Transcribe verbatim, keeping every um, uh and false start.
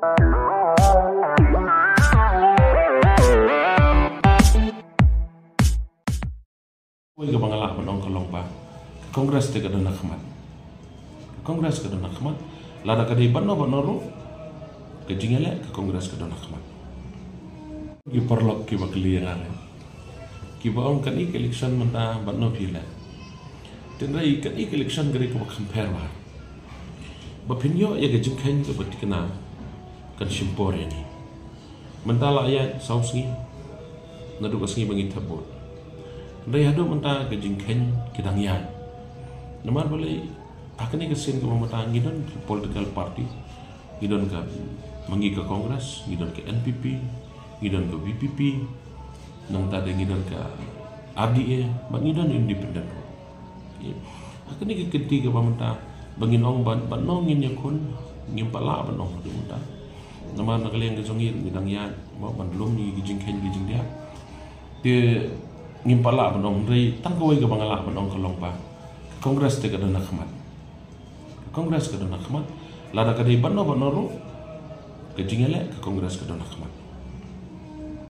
Wei kaba nga lah ban ong ka long ba ka Congress te ka don ha khmat. Ka Congress ka don ha khmat. Lada ka dei bad no bad no ruh, ka jingïaleh ka Congress ka don ha khmat. Ki paralok kiba kylli ïa nga ne, kiba ong kane ka election mynta bad no phi leh. Tynrai kane ka election ka dei kaba kham pher bha. Ba phin ïoh ïa ka jingkheiñ kaba thikna kan shim por ïa ngi. Mynta la ïaid saw sngi naduh ka sngi ba ngi thep vote. Hynrei haduh mynta ka jingkheiñ ki dang ïaid. Namar balei ha kane ka sien kaba mynta ngi don ki political party, ngi don ka, ma ngi ka Congress, ngi don ka N P P, ngi don ka V P P, nangta de ngi don ka R D A, bad ngi don independent ruh. Ha kane ka kynti kaba mynta ba ngin ong ban, ban ong ngin ïakhun, ngim pat lah ban ong haduh mynta. Namar na ka liang ka jong ngi ngi dang ïaid, ba ban lum ïa ki jingkheiñ ki jingdiah. Te ngim pat lah ban ong, hynrei tang kawei kaba nga lah ban ong ka long ba ka Congress te ka don ha khmat. Ka Congress ka don ha khmat. Lada ka dei bad no bad no ruh, ka jingïaleh ka Congress ka don ha khmat.